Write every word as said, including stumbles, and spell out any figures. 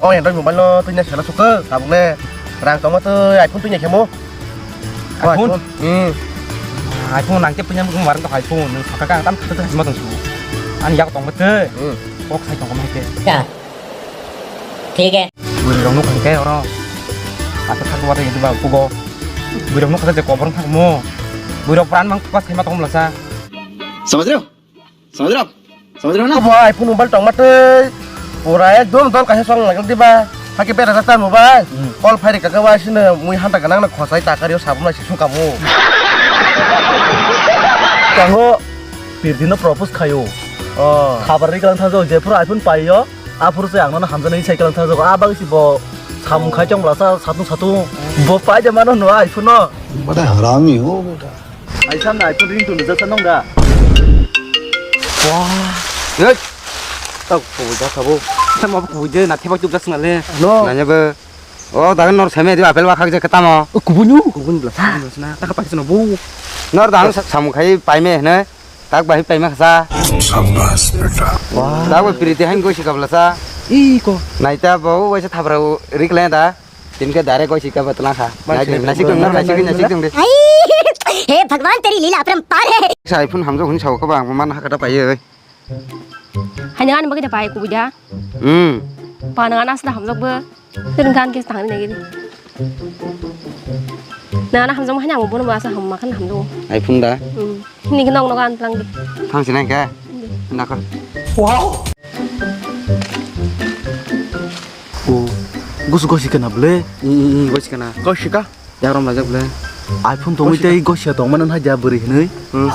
O Android mobile no tuina sela sukha, tabuk ne rang tongma tei iPhone tuina khemo. O iPhone? iPhone. Hmm. iPhone nang ke punya mung warang to iPhone, nang saka ka tam tu tu hima tong su. Ani yak tong mate. Hmm. Kok sai tong mate. Ya. Thik hai. Bui rong nuk ke oro. Ata thak wata yedi ba kugo. Bui rong nuk je kobor thak mo. Bui rok pran mang kuka sai ma tong mlasa. समझ रहे हो? समझ रहे हो आप? समझ रहे हो ना? Bo iPhone mobile tongma tei pura ekdom dol kaisa song lagak diba. Hake bera jata mobile. Hmm. Call phai rika ka wa sino mui hanta ganang na khosai takario sabun lai sisung kamu. Kango pirdi no propose khayo. Oh. Khabar ri kalang thajo je phuru iPhone paiyo. Aphuru se ang no hamjani sai kalang thajo. A bang si bo samung khai chong bla sa satung satung. Bo pai de mano no iPhone no. बड़ा हरामी हो बेटा। Ai sam na iPhone ringtone rwjak sa nong da. Wah. Yoi. Tau kubui da sabo. Sama kubui de na thebak tuk jas ngale. No. Nanya be. O dagan nor seme di apel wa khak je ketamo. O kubui nu. Kubui bla sa na ta ka pakisno bu. Nor dagan samung khai paime ne. Tak bai paime khasa. Sabas beta. Wah. Tak bai piriti hang goi sikabla sa. I ko. Naita bo waisa thabra rik le da. Tinke direct koi sika batla kha. Mai Nai-, sika naisik batla. Dong, naisik, naisik dong de. Ai, हे भगवान, तेरी लीला अपरंपार है। Sa iPhone hamjak hwn sao ka ba, man ha kata pai oi. Hai nang ani bagwi da pai kubui da. Hmm. Pa nang ani asla hamjak bo. Tun kan ke tang ni nagi. Nang ani hamjak ma hai nang bo no ba sa ham ma khan hamjak. iPhone da. Hmm. Ni nok nok an tlang di. Thang sinai ka. Naka. Wow. O, gusu gosi kana ble? Hmm, hmm, hmm, gosi kana. Gosi ka? Yarom lajak ble. iPhone tongwi tei gosi tong mana hai ja bwrwi hinwi. Hmm.